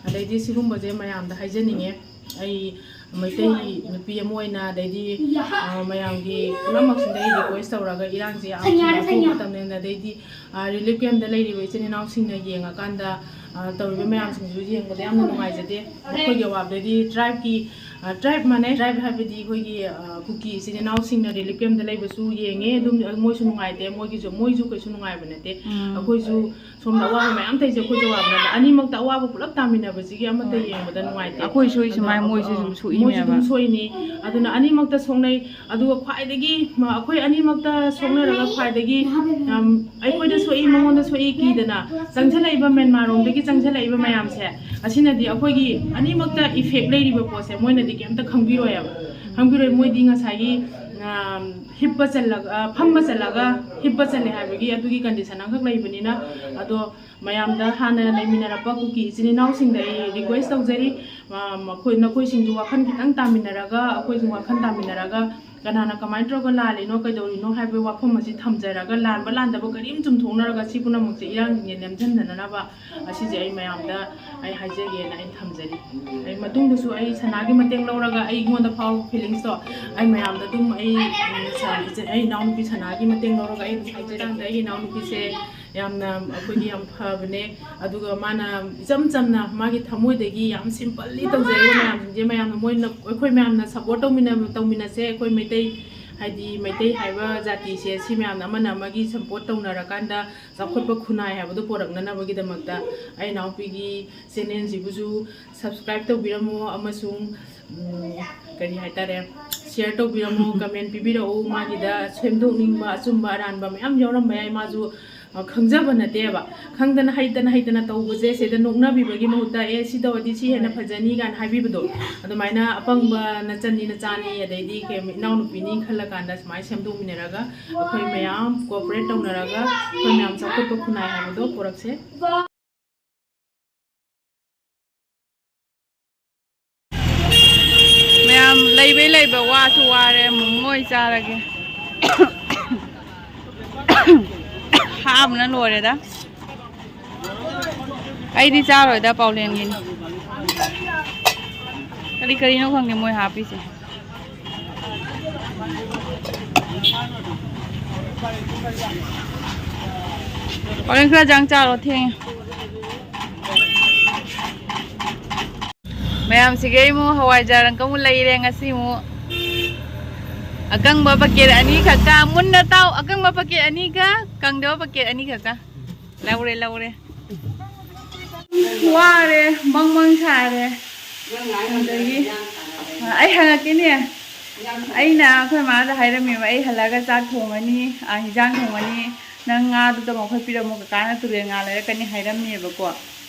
ꯑꯗꯩꯗꯤ ꯁꯤꯒꯨꯝꯕꯁꯦ ꯃꯌꯥꯝꯗ ꯍꯥꯏꯖꯅꯤꯡꯉꯦ꯫ ꯑꯩ ꯃꯩꯇꯩ ꯅꯨꯄꯤ ꯑꯃ ꯑꯣꯏꯅ, ꯑꯗꯩꯗꯤ, ꯑ, ꯃꯌꯥꯝꯒꯤ ꯄꯨꯝꯅꯃꯛꯁꯤꯗ ꯑꯩ request ꯇꯧꯔꯒ ꯏꯔꯥꯡꯁꯦ ꯌꯥꯝ ꯊꯨꯅ ꯊꯣꯛꯄ ꯃꯇꯝꯅꯤꯅ, ꯑꯗꯩꯗꯤ, ꯑ, relief camp ꯇ ꯂꯩꯔꯤꯕ ꯏꯆꯤꯟ ꯏꯅꯥꯎꯁꯤꯡꯅ ꯌꯦꯡꯉꯀꯥꯟꯗ, ꯑ, ꯇꯧꯔꯤꯕ ꯃꯌꯥꯝꯁꯤꯡꯁꯨ ꯌꯦꯡꯕꯗ ꯌꯥꯝꯅ ꯅꯨꯡꯉꯥꯏꯖꯗꯦ꯫ ꯑꯩꯈꯣꯏꯒꯤ ꯑꯋꯥꯕꯗꯗꯤ tribe ꯀꯤ, ꯑ, tribe ꯃꯥꯟꯅꯩ, tribe ꯍꯥꯏꯕꯗꯤ ꯑꯩꯈꯣꯏꯒꯤ, ꯑ, ꯀꯨꯀꯤ ꯏꯆꯤꯟ ꯏꯅꯥꯎꯁꯤꯡꯅ relief camp ꯇ ꯂꯩꯕꯁꯨ ꯌꯦꯡꯉꯦ꯫ ꯑꯗꯨꯝ ꯃꯣꯏꯁꯨ ꯅꯨꯡꯉꯥꯏꯇꯦ, ꯃꯣꯏꯒꯤꯁꯨ, ꯃꯣꯏꯁꯨ ꯀꯩꯁꯨ ꯅꯨꯡꯉꯥꯏꯕ ꯅꯠꯇꯦ꯫ ꯎꯝ꯫ ꯑꯩꯈꯣꯏꯁꯨ ꯁꯣꯝꯗ ꯑꯋꯥꯕ ꯃꯌꯥꯝ ꯇꯧꯔꯤꯁꯦ ꯑꯩꯈꯣꯏꯁꯨ ꯑꯋꯥꯕ ꯅꯠꯇꯦ꯫ ꯑꯅꯤꯃꯛꯇ ꯑꯋꯥꯕ ꯄꯨꯂꯞ ꯇꯥꯃꯤꯟꯅꯕꯁꯤꯒꯤ ꯑꯃꯠꯇ ꯌꯦꯡꯕꯗ ꯅꯨꯡꯉꯥꯏꯇꯦ꯫ ꯑꯩꯈꯣꯏ ꯁꯣꯛꯏ ꯑꯗꯣ ꯁꯨꯃꯥꯏꯅ ꯃꯣꯏꯁꯨ ꯑ, ꯁꯨꯝ ꯃꯣꯏꯁꯨ ꯑꯗꯨꯝ ꯁꯣꯛꯏꯅꯦꯕ꯫ ꯁꯣꯛꯏꯅꯤ꯫ ꯑꯗꯨꯅ ꯑꯅꯤꯃꯛꯇ ꯁꯣꯛꯅꯩ꯫ ꯑꯗꯨꯒ ꯈ꯭ꯋꯥꯏꯗꯒꯤ ꯃ-, ꯑꯩꯈꯣꯏ ꯑꯅꯤꯃꯛꯇ ꯁꯣꯛꯅꯔꯒ ꯈ꯭ꯋꯥꯏꯗꯒꯤ, ꯌꯥꯝ, ꯑꯩꯈꯣꯏꯗ ꯁꯣꯛꯏ, ꯃꯉꯣꯟꯗ ꯁꯣꯛꯏ ꯀꯤꯗꯅ ꯆꯪꯁꯤꯜꯂꯛꯏꯕ ꯃ꯭ꯌꯥꯟꯃꯥꯔ ꯔꯣꯝꯗꯒꯤ ꯆꯪꯁꯤꯜꯂꯛꯏꯕ ꯃꯌꯥꯝꯁꯦ, ꯑꯁꯤꯅꯗꯤ ꯑꯩꯈꯣꯏꯒꯤ ꯑꯅꯤꯃꯛꯇ effect ꯂꯩꯔꯤꯕ ꯄꯣꯠꯁꯦ ꯃꯣꯏꯅꯗꯤ ꯀꯩꯝꯇ ꯈꯪꯕꯤꯔꯣꯏꯕ꯫ ꯈꯪꯕꯤꯔꯣꯏ꯫ ꯃꯣꯏꯗꯤ ꯉꯁꯥꯏꯒꯤ ꯑ, ꯍꯤꯞꯄ ꯆꯜꯂꯒ, ꯑ, ꯐꯝꯕ ꯆꯜꯂꯒ ꯍꯤꯞꯄ ꯆꯜꯂꯦ ꯍꯥꯏꯕꯒꯤ ꯑꯗꯨꯒꯤ ꯀꯟꯗꯤꯁꯟ ꯑꯃꯈꯛ ꯂꯩꯕꯅꯤꯅ, ꯑꯗꯣ ꯃꯌꯥꯝꯗ, ꯍꯥꯟꯅ ꯂꯩꯃꯤꯟꯅꯔꯛꯄ ꯀꯨꯀꯤ ꯏꯆꯤꯟ ꯏꯅꯥꯎꯁꯤꯡꯗ ꯑꯩ ꯔꯤꯀ꯭ꯋꯦꯁ ꯇꯧꯖꯔꯤ꯫ ꯑ, ꯃꯈꯣꯏ, ꯅꯈꯣꯏꯁꯤꯡꯁꯨ ꯋꯥꯈꯜ ꯈꯤꯇꯪ ꯇꯥꯃꯤꯟꯅꯔꯒ, ꯑꯩꯈꯣꯏꯁꯨ ꯋꯥꯈꯜ ꯇꯥꯃꯤꯟꯅꯔꯒ, ꯀꯅꯥꯅ ꯀꯃꯥꯏꯅ ꯇꯧꯔꯒ ꯂꯥꯜꯂꯤꯅꯣ, ꯀꯩꯗꯧꯔꯤꯅꯣ ꯍꯥꯏꯕꯒꯤ ꯋꯥꯐꯝ ꯑꯁꯤ ꯊꯝꯖꯔꯒ, ꯂꯥꯟꯕ ꯂꯥꯟꯗꯕ ꯀꯔꯤꯝ ꯆꯨꯝꯊꯣꯛꯅꯔꯒ, ꯁꯤ ꯄꯨꯝꯅꯃꯛꯁꯦ ꯏꯔꯥꯡꯁꯤꯡꯁꯦ ꯅꯦꯝꯁꯤꯟꯗꯅꯅꯕ ꯑꯁꯤꯁꯦ ꯑꯩ ꯃꯌꯥꯝꯗ ꯑꯩ ꯍꯥꯏꯖꯒꯦꯅ ꯑꯩ ꯊꯝꯖꯔꯤ꯫ ꯑꯩ ꯃꯇꯨꯡꯗꯁꯨ ꯑꯩ ꯁꯅꯥꯒꯤ ꯃꯇꯦꯡ ꯂꯧꯔꯒ, ꯑꯩꯉꯣꯟꯗ ꯐꯥꯎꯕ ꯐꯤꯂꯤꯡꯁꯇꯣ ꯑꯩ ꯃꯌꯥꯝꯗ ꯑꯗꯨꯝ ꯑꯩ, ꯎꯝ, ꯁ-, ꯏꯆꯦ-, ꯑꯩ ꯏꯅꯥꯎꯅꯨꯄꯤ ꯁꯅꯥꯒꯤ ꯃꯇꯦꯡ ꯂꯧꯔꯒ ꯑꯩ ꯑꯗꯨꯝ ꯍꯥꯏꯖꯔꯤ꯫ ꯑꯩꯒꯤ ꯏꯅꯥꯎꯅꯨꯄꯤꯁꯦ ꯌꯥꯝꯅ ꯑꯩꯈꯣꯏꯒꯤ ꯌꯥꯝ ꯐꯕꯅꯦ, ꯑꯗꯨꯒ ꯃꯥꯅ ꯏꯆꯝ ꯆꯝꯅ ꯃꯥꯒꯤ ꯊꯃꯣꯏꯗꯒꯤ ꯌꯥꯝ ꯁꯤꯝꯄꯜꯂꯤ ꯇꯧꯖꯔꯤꯕ ꯃꯌꯥꯝꯁꯤꯡꯁꯦ, ꯃꯌꯥꯝꯅ, ꯃꯣꯏꯅ, ꯑꯩꯈꯣꯏ ꯃꯌꯥꯝꯅ ꯁꯞꯄꯣꯔꯠ ꯇꯧꯃꯤꯟꯅ-, ꯇꯧꯃꯤꯟꯅꯁꯦ꯫ ꯑꯩꯈꯣꯏ ꯃꯩꯇꯩ, ꯍꯥꯏꯗꯤ ꯃꯩꯇꯩ ꯍꯥꯏꯕ ꯖꯥꯇꯤꯁꯦ, ꯁꯤ ꯃꯌꯥꯝꯅ ꯑꯃꯅ ꯑꯃꯒꯤ ꯁꯞꯄꯣꯔꯠ ꯇꯧꯅꯔꯀꯥꯟꯗ ꯆꯥꯎꯈꯠꯄ ꯈꯨꯟꯅꯥꯏ ꯍꯥꯏꯕꯗꯣ ꯄꯣꯔꯛꯅꯅꯕꯒꯤꯗꯃꯛꯇ ꯑꯩ ꯏꯅꯥꯎꯄꯤꯒꯤ ꯆꯦꯅꯦꯜꯁꯤꯕꯨꯁꯨ ꯁꯕꯁꯀ꯭ꯔꯥꯏꯕ ꯇꯧꯕꯤꯔꯝꯃꯣ ꯑꯃꯁꯨꯡ, ꯎꯝ, ꯀꯔꯤ ꯍꯥꯏꯇꯥꯔꯦ, ꯁꯤꯌꯔ ꯇꯧꯕꯤꯔꯝꯃꯣ, ꯀꯃꯦꯟ ꯄꯤꯕꯤꯔꯛꯎ꯫ ꯃꯥꯒꯤꯗ ꯁꯦꯝꯗꯣꯛꯅꯤꯡꯕ ꯑꯆꯨꯝꯕ ꯑꯔꯥꯟꯕ ꯃꯌꯥꯝ ꯌꯥꯎꯔꯝꯕ ꯌꯥꯏ꯫ ꯃꯥꯁꯨ, ꯑ, ꯈꯪꯖꯕ ꯅꯠꯇꯦꯕ꯫ ꯈꯪꯗꯅ ꯍꯩꯇꯅ ꯍꯩꯇꯅ ꯇꯧꯕꯁꯦ, ꯁꯤꯗ ꯅꯣꯛꯅꯕꯤꯕꯒꯤ ꯃꯍꯨꯠꯇ, "ꯑꯦ, ꯁꯤ ꯇꯧꯔꯗꯤ ꯁꯤ ꯍꯦꯟꯅ ꯐꯖꯅꯤ" ꯀꯥꯏꯅ ꯍꯥꯏꯕꯤꯕꯗꯣ, ꯑꯗꯨꯃꯥꯏꯅ ꯑꯄꯪꯕ ꯅꯆꯟꯅꯤ ꯅꯆꯥꯅꯤ, ꯑꯗꯩꯗꯤ ꯀꯩ, ꯏꯅꯥꯎꯅꯨꯄꯤꯅꯤ ꯈꯜꯂꯀꯥꯟꯗ ꯁꯨꯃꯥꯏꯅ ꯁꯦꯝꯗꯣꯛꯃꯤꯟꯅꯔꯒ ꯑꯩꯈꯣꯏ ꯃꯌꯥꯝ ꯀꯣꯑꯣꯄꯔꯦꯠ ꯇꯧꯅꯔꯒ ꯑꯩꯈꯣꯏ ꯃꯌꯥꯝ ꯆꯥꯎꯈꯠꯄ ꯈꯨꯟꯅꯥꯏ ꯍꯥꯏꯕꯗꯣ ꯄꯨꯔꯛꯁꯦ꯫ ꯃꯌꯥꯝ ꯂꯩꯕꯩ ꯂꯩꯕ, ꯋꯥꯁꯨ ꯋꯥꯔꯦ, ꯃꯣꯃꯣ ꯑꯣꯏ ꯆꯥꯔꯒꯦ꯫ ꯍꯥꯕꯅ ꯂꯣꯏꯔꯦꯗ꯫ ꯑꯩꯗꯤ ꯆꯥꯔꯣꯏꯗ, ꯄꯥꯎꯂꯦꯟꯒꯤꯅꯤ꯫ ꯀꯔꯤ ꯀꯔꯤꯅꯣ ꯈꯪꯗꯦ ꯃꯣꯏ ꯍꯥꯞꯄꯤꯁꯦ꯫ ꯍꯣꯔꯦꯟ ꯈꯔ ꯆꯪ ꯆꯥꯔꯣ, ꯊꯦꯡꯉꯦ꯫ ꯃꯌꯥꯝꯁꯤꯒꯤ ꯑꯩ ꯑꯃꯨꯛ ꯍꯋꯥꯏꯖꯥꯔ ꯑꯃꯨꯛ ꯂꯩꯔꯦ ꯉꯁꯤ ꯑꯃꯨꯛ꯫ ꯑꯀꯪꯕ ꯄꯀꯦꯠ ꯑꯅꯤꯈꯛꯀ, ꯃꯨꯟꯅ ꯇꯥꯎ, ꯑꯀꯪꯕ ꯄꯀꯦꯠ ꯑꯅꯤꯒ, ꯀꯪꯗꯕ ꯄꯀꯦꯠ ꯑꯅꯤꯈꯛꯀ꯫ ꯂꯧꯔꯦ, ꯂꯧꯔꯦ꯫ ꯋꯥꯔꯦ, ꯃꯪ ꯃꯪ ꯁꯥꯔꯦ꯫ ꯑꯗꯒꯤ ꯑꯩ ꯍꯪꯉꯛꯀꯦꯅꯦ꯫ ꯑꯩꯅ ꯑꯩꯈꯣꯏ ꯃꯥꯗ ꯍꯥꯏꯔꯝꯃꯦꯕ, "ꯑꯩ ꯍꯜꯂꯛꯑꯒ ꯆꯥꯛ ꯊꯣꯡꯉꯅꯤ, ꯑ, ꯍꯤꯟꯖꯥꯡ ꯊꯣꯡꯉꯅꯤ, ꯅꯪ ꯉꯥꯗꯨ ꯇꯃꯛ ꯈꯔ ꯄꯤꯔꯝꯃꯣ, ꯀꯀꯥꯅ ꯇꯨꯔꯦꯟ ꯉꯥ ꯂꯩꯔꯛꯀꯅꯤ" ꯍꯥꯏꯔꯝꯃꯦꯕꯀꯣ꯫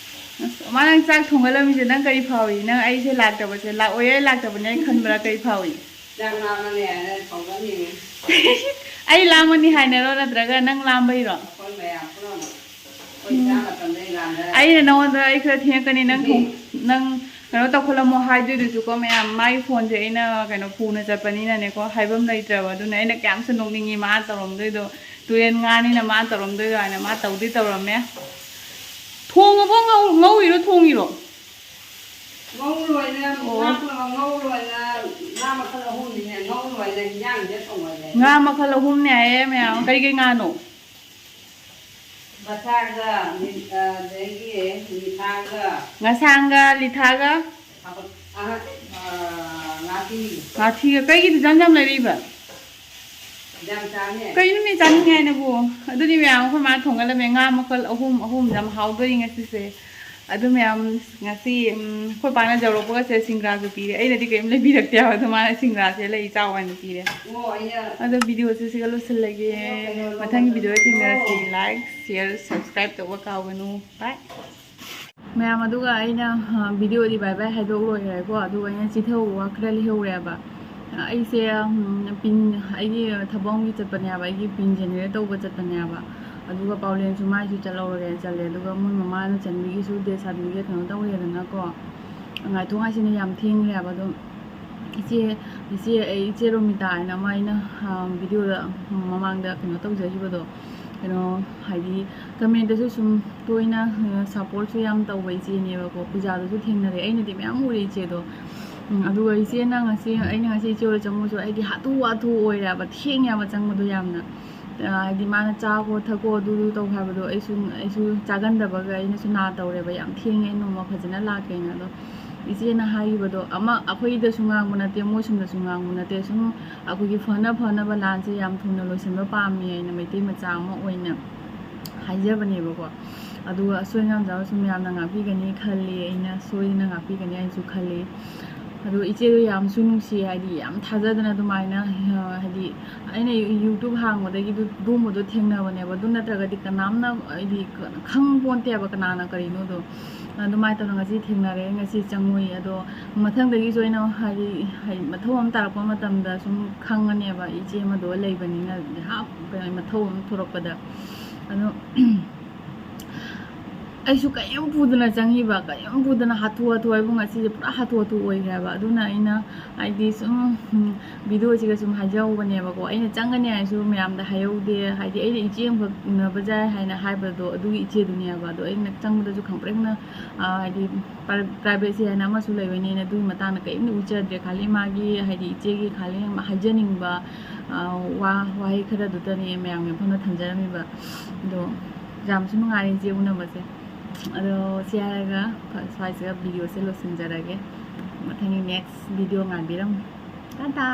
ꯑꯁ, ꯃꯥ, ꯅꯪ ꯆꯥꯛ ꯊꯣꯡꯒꯠꯂꯝꯃꯤꯁꯦ ꯅꯪ ꯀꯔꯤ ꯐꯥꯎꯏ? ꯅꯪ ꯑꯩꯁꯦ ꯂꯥꯛꯇꯕꯁꯦ, ꯂꯥꯛꯑꯣꯏ ꯍꯥꯏ ꯂꯥꯛꯇꯕꯅꯦ ꯍꯥꯏꯅ ꯈꯟꯕ꯭ꯔꯥ, ꯀꯔꯤ ꯐꯥꯎꯏ? ꯆꯥꯛ ꯂꯥꯝꯃꯅꯤ ꯍꯥꯏꯅ ꯊꯣꯡꯒꯠꯂꯤꯅꯤ꯫ ꯑꯩ ꯂꯥꯝꯃꯅꯤ ꯍꯥꯏꯅꯔꯣ, ꯅꯠꯇ꯭ꯔꯒ ꯅꯪ ꯂꯥꯝꯕꯩꯔꯣ? ꯑꯩꯈꯣꯏ ꯃꯌꯥꯝ ꯄꯨꯝꯅꯃꯛ ꯑꯩꯈꯣꯏ ꯆꯥ ꯃꯇꯝꯗ ꯑꯩ ꯂꯥꯝꯅꯔꯦ꯫ ꯑꯩꯅ ꯅꯉꯣꯟꯗ ꯑꯩ ꯈꯔ ꯊꯦꯡꯉꯛꯀꯅꯤ, ꯅꯪ ꯊꯣꯡ- ꯅꯪ ꯀꯩꯅꯣ ꯇꯧꯈꯠꯂꯝꯃꯣ ꯍꯥꯏꯗꯣꯏꯗꯨꯁꯨꯀꯣ ꯃꯌꯥꯝ, ꯃꯥꯒꯤ ꯐꯣꯟꯁꯦ ꯑꯩꯅ ꯀꯩꯅꯣ ꯄꯨꯅ ꯆꯠꯄꯅꯤꯅꯅꯦꯀꯣ, ꯍꯥꯏꯐꯝ ꯂꯩꯇ꯭ꯔꯕ꯫ ꯑꯗꯨꯅ ꯑꯩꯅ ꯀꯌꯥꯝꯁꯨ ꯅꯣꯛꯅꯤꯡꯉꯤ ꯃꯥ ꯇꯧꯔꯝꯗꯣꯏꯗꯣ꯫ ꯇꯨꯔꯦꯟ ꯉꯥꯅꯤꯅ ꯃꯥ ꯇꯧꯔꯝꯗꯣꯏꯗꯣ ꯍꯥꯏꯅ ꯃꯥ ꯇꯧꯗꯤ ꯇꯧꯔꯝꯃꯦ꯫ ꯊꯣꯡꯉꯕꯣ? ꯉꯧ- ꯉꯧꯔꯤꯔꯣ ꯊꯣꯡꯉꯤꯔꯣ? ꯉꯧ ꯂꯣꯏꯅ ꯉꯥ ꯉꯧ ꯂꯣꯏꯅ ꯉꯥ ꯃꯈꯜ ꯑꯍꯨꯝꯅꯤꯅꯦ꯫ ꯉꯧ ꯂꯣꯏꯅ ꯍꯤꯟꯖꯥꯡꯁꯦ ꯊꯣꯡꯉꯣꯏꯅꯦ꯫ ꯉꯥ ꯃꯈꯜ ꯑꯍꯨꯝꯅꯦ ꯍꯥꯏꯌꯦ ꯃꯌꯥꯝ꯫ ꯀꯩ ꯀꯩ ꯉꯥꯅꯣ? ꯕꯇꯥꯒ, ꯑꯗꯒꯤ ꯃꯤꯊꯥꯒ꯫ ꯉꯁꯥꯡꯒ ꯂꯤꯊꯥꯒ꯫ ꯑꯍ, ꯑ, ꯉꯥꯄꯤ꯫ ꯉꯥꯊꯤꯒ꯫ ꯀꯩꯒꯤꯗꯤ ꯌꯥꯝ ꯌꯥꯝ ꯂꯩꯔꯛꯏꯕ? ꯌꯥꯝ ꯆꯥꯅꯦ꯫ ꯀꯩꯅꯣ ꯃꯤ ꯆꯥꯅꯤꯡꯉꯦ ꯍꯥꯏꯅꯕꯨ? ꯑꯗꯨꯗꯤ ꯃꯌꯥꯝ ꯑꯩꯈꯣꯏ ꯃꯥꯅ ꯊꯣꯡꯒꯠꯂꯝꯃꯦ꯫ ꯉꯥ ꯃꯈꯜ ꯑꯍꯨꯝ ꯑꯍꯨꯝ ꯌꯥꯝ ꯍꯥꯎꯗꯣꯔꯤ ꯉꯁꯤꯁꯦ꯫ ꯑꯗꯨ ꯃꯌꯥꯝ ꯉꯁꯤ, ꯎꯝ, ꯑꯩꯈꯣꯏ ꯄꯥꯅ ꯌꯧꯔꯛꯄꯒꯁꯦ ꯁꯤꯡꯒ꯭ꯔꯥꯁꯨ ꯄꯤꯔꯦ꯫ ꯑꯩꯅꯗꯤ ꯀꯔꯤꯝ ꯂꯩꯕꯤꯔꯛꯇꯦ ꯍꯥꯏꯕ, ꯑꯗꯣ ꯃꯥꯅ ꯁꯤꯡꯒ꯭ꯔꯥꯁꯦ ꯂꯩ ꯆꯥꯎ ꯍꯥꯏꯅ ꯄꯤꯔꯦ꯫ ꯑꯣ, ꯑꯩꯅ ꯑꯗꯣ ꯚꯤꯗꯤꯑꯣꯁꯦ ꯁꯤꯒ ꯂꯣꯏꯁꯤꯜꯂꯒꯦ꯫ ꯃꯊꯪꯒꯤ ꯚꯤꯗꯤꯑꯣꯗ ꯊꯦꯡꯅꯔꯁꯤ꯫ Like, share, subscribe ꯇꯧꯕ ꯀꯥꯎꯒꯅꯨ꯫ Bye꯫ ꯃꯌꯥꯝ, ꯑꯗꯨꯒ ꯑꯩꯅ, ꯑ, ꯚꯤꯗꯤꯑꯣꯗꯤ bye bye ꯍꯥꯏꯗꯣꯛ ꯂꯣꯏꯈ꯭ꯔꯦꯀꯣ꯫ ꯑꯗꯨꯒ ꯑꯩꯅ ꯆꯤꯊꯍꯧꯕ ꯋꯥ ꯈꯔ ꯂꯩꯍꯧꯔꯦꯕ꯫ ꯑꯩꯁꯦ, ꯎꯝ, ꯄꯤꯟ, ꯑꯩꯒꯤ ꯊꯕꯛ ꯑꯃꯒꯤ ꯆꯠꯄꯅꯦꯕ, ꯑꯩꯒꯤ ꯄꯤꯟ generate ꯇꯧꯕ ꯆꯠꯄꯅꯦꯕ꯫ ꯑꯗꯨꯒ ꯄꯥꯎꯂꯦꯟꯁꯨ ꯃꯥꯏꯁꯨ ꯆꯠꯍꯧꯔꯒꯦꯅ ꯆꯠꯂꯦ꯫ ꯑꯗꯨꯒ ꯃꯣꯏ ꯃꯃꯥꯅ ꯆꯟꯕꯤꯒꯤꯁꯨ date certificate ꯀꯩꯅꯣ ꯇꯧꯔꯦꯗꯅꯀꯣ꯫ ꯉꯥꯏꯊꯣꯛ ꯉꯥꯏꯁꯤꯟꯅ ꯌꯥꯝ ꯊꯦꯡꯈ꯭ꯔꯦꯕ꯫ ꯑꯗꯨꯝ ꯏꯆꯦ, ꯏꯆꯦ, ꯑꯩ ꯏꯆꯦ ꯔꯣꯃꯤꯇꯥ ꯍꯥꯏꯅ ꯑꯃ ꯑꯩꯅ, ꯑ, ꯚꯤꯗꯤꯑꯣꯗ ꯃꯃꯥꯡꯗ ꯀꯩꯅꯣ ꯇꯧꯖꯈꯤꯕꯗꯣ, ꯀꯩꯅꯣ ꯍꯥꯏꯗꯤ commentꯇꯁꯨ ꯁꯨꯝ ꯇꯣꯏꯅ, ꯑ, supportꯁꯨ ꯌꯥꯝ ꯇꯧꯕ ꯏꯆꯦꯅꯦꯕꯀꯣ꯫ ꯄꯨꯖꯥꯗꯁꯨ ꯊꯦꯡꯅꯔꯦ, ꯑꯩꯅꯗꯤ ꯃꯌꯥꯝ ꯎꯔꯦ ꯏꯆꯦꯗꯣ꯫ ꯎꯝ, ꯑꯗꯨꯒ ꯏꯆꯦꯅ ꯉꯁꯤ, ꯑꯩꯅ ꯉꯁꯤ ꯏꯆꯦ ꯍꯣꯏꯗ ꯆꯪꯕꯁꯨ ꯑꯩꯗꯤ ꯍꯥꯊꯨ ꯍꯥꯊꯨ ꯑꯣꯏꯔꯦꯕ, ꯊꯦꯡꯉꯦꯕ ꯆꯪꯕꯗꯣ ꯌꯥꯝꯅ꯫ ꯑ, ꯍꯥꯏꯗꯤ ꯃꯥꯅ ꯆꯥ ꯈꯣꯠ ꯊꯛꯀꯣ ꯑꯗꯨꯗꯨ ꯇꯧ ꯍꯥꯏꯕꯗꯣ ꯑꯩꯁꯨ, ꯑꯩꯁꯨ ꯆꯥꯒꯟꯗꯕꯒ ꯑꯩꯅꯁꯨ ꯅꯥ ꯇꯧꯔꯦꯕ, ꯌꯥꯝ ꯊꯦꯡꯉꯦ, ꯑꯩ ꯅꯣꯡꯃ ꯐꯖꯅ ꯂꯥꯛꯀꯦꯅ꯫ ꯑꯗꯣ ꯏꯆꯦꯅ ꯍꯥꯏꯈꯤꯕꯗꯣ ꯑꯃ ꯑꯩꯈꯣꯏꯗꯁꯨ ꯉꯥꯡꯕ ꯅꯠꯇꯦ, ꯃꯣꯏ ꯁꯨꯝꯗꯁꯨ ꯉꯥꯡꯕ ꯅꯠꯇꯦ, ꯁꯨꯝ ꯑꯩꯈꯣꯏꯒꯤ ꯐꯅ ꯐꯅꯕ ꯂꯥꯟꯁꯦ ꯌꯥꯝ ꯊꯨꯅ ꯂꯣꯏꯁꯤꯟꯕ ꯄꯥꯝꯃꯤ ꯍꯥꯏꯅ ꯃꯩꯇꯩ ꯃꯆꯥ ꯑꯃ ꯑꯣꯏꯅ ꯍꯥꯏꯖꯕꯅꯦꯕꯀꯣ꯫ ꯑꯗꯨꯒ ꯑꯁꯣꯏ ꯑꯉꯥꯝ ꯌꯥꯎꯔꯁꯨ ꯃꯌꯥꯝꯅ ꯉꯥꯛꯄꯤꯒꯅꯤ ꯈꯜꯂꯤ, ꯑꯩꯅ ꯁꯣꯏꯗꯅ ꯉꯥꯛꯄꯤꯒꯅꯤ ꯍꯥꯏꯅꯁꯨ ꯈꯜꯂꯤ꯫ ꯑꯗꯣ ꯏꯆꯦꯗꯣ ꯌꯥꯝꯁꯨ ꯅꯨꯡꯁꯤ, ꯍꯥꯏꯗꯤ ꯌꯥꯝ ꯊꯥꯖꯗꯅ ꯑꯗꯨꯃꯥꯏꯅ, ꯑ, ꯍꯥꯏꯗꯤ ꯑꯩꯅ YouTube ꯍꯥꯡꯕꯗꯒꯤ ꯑꯗꯨ-, ꯑꯗꯨꯒꯨꯝꯕꯗꯣ ꯊꯦꯡꯅꯕꯅꯦꯕ꯫ ꯑꯗꯨ ꯅꯠꯇ꯭ꯔꯒꯗꯤ ꯀꯅꯥꯝꯅ ꯍꯥꯏꯗꯤ ꯈꯪ ꯄꯣꯟꯇꯦꯕ ꯀꯅꯥꯅ ꯀꯔꯤꯅꯣꯗꯣ꯫ ꯑꯗꯨꯃꯥꯏꯅ ꯇꯧꯅ ꯉꯁꯤ ꯊꯦꯡꯅꯔꯦ, ꯉꯁꯤ ꯆꯪꯉꯨꯏ꯫ ꯑꯗꯣ ꯃꯊꯪꯗꯒꯤꯁꯨ ꯑꯩꯅ ꯍꯥꯏꯗꯤ, ꯍꯥꯏꯗꯤ ꯃꯊꯧ ꯑꯃ ꯇꯥꯔꯛꯄ ꯃꯇꯝꯗ ꯁꯨꯝ ꯈꯪꯉꯅꯦꯕ, ꯏꯆꯦ ꯑꯃꯗꯣ ꯂꯩꯕꯅꯤꯅ ꯉꯥꯏꯍꯥꯛ ꯀꯩꯅꯣ ꯃꯊꯧ ꯑꯃ ꯊꯣꯔꯛꯄꯗ꯫ ꯑꯗꯣ ꯑꯩꯁꯨ ꯀꯔꯤꯝ ꯄꯨꯗꯅ ꯆꯪꯉꯤꯕ, ꯀꯔꯤꯝ ꯄꯨꯗꯅ ꯍꯥꯊꯨ ꯍꯥꯊꯨ ꯍꯥꯏꯕꯨ ꯉꯁꯤꯁꯦ ꯄꯨꯔꯥ ꯍꯥꯊꯨ ꯍꯥꯊꯨ ꯑꯣꯏꯈ꯭ꯔꯦꯕ꯫ ꯑꯗꯨꯅ ꯑꯩꯅ ꯍꯥꯏꯗꯤ ꯁꯨꯝ ꯚꯤꯗꯤꯑꯣꯁꯤꯒ ꯁꯨꯝ ꯍꯥꯏꯖꯍꯧꯕꯅꯦꯕꯀꯣ꯫ ꯑꯩꯅ ꯆꯪꯒꯅꯤ ꯍꯥꯏꯔꯁꯨ ꯃꯌꯥꯝꯗ ꯍꯥꯏꯍꯧꯗꯦ, ꯍꯥꯏꯗꯤ ꯑꯩꯅ ꯏꯆꯦ ꯑꯃꯈꯛ ꯎꯅꯕ ꯌꯥꯏ ꯍꯥꯏꯅ ꯍꯥꯏꯕꯗꯣ ꯑꯗꯨꯒꯤ ꯏꯆꯦꯗꯨꯅꯦꯕ꯫ ꯑꯗꯣ ꯑꯩꯅ ꯆꯪꯕꯗꯁꯨ ꯈꯪꯄ꯭ꯔꯦꯛꯅ ꯍꯥꯏꯗꯤ ꯄ꯭ꯔꯥꯏꯚꯦꯁꯤ ꯍꯥꯏꯅ ꯑꯃꯁꯨ ꯂꯩꯕꯅꯤꯅ ꯑꯗꯨꯒꯤ ꯃꯇꯥꯡꯗ ꯀꯔꯤꯝꯇ ꯎꯠꯆꯗ꯭ꯔꯦ꯫ ꯈꯥꯂꯤ ꯃꯥꯒꯤ ꯍꯥꯏꯗꯤ ꯏꯆꯦꯒꯤ ꯈꯥꯂꯤ ꯍꯥꯏꯖꯅꯤꯡꯕ ꯋꯥ ꯋꯥꯍꯩ ꯈꯔꯗꯨꯇꯅꯦ ꯃꯌꯥꯝꯒꯤ ꯃꯐꯝꯗ ꯊꯝꯖꯔꯝꯃꯤꯕ꯫ ꯑꯗꯣ ꯌꯥꯝꯁꯨ ꯅꯨꯡꯉꯥꯏꯔꯦ ꯏꯆꯦ ꯎꯅꯕꯁꯦ꯫ ꯑꯗꯣ ꯁꯤ ꯍꯥꯏꯔꯒ ꯁ꯭ꯋꯥꯏꯁꯤꯒ ꯚꯤꯗꯤꯑꯣꯁꯦ ꯂꯣꯏꯁꯤꯟꯖꯔꯒꯦ꯫ ꯃꯊꯪꯒꯤ ꯅꯦꯛꯁ ꯚꯤꯗꯤꯑꯣ ꯉꯥꯏꯕꯤꯔꯝꯃꯨ꯫ ꯇꯥꯇꯥ꯫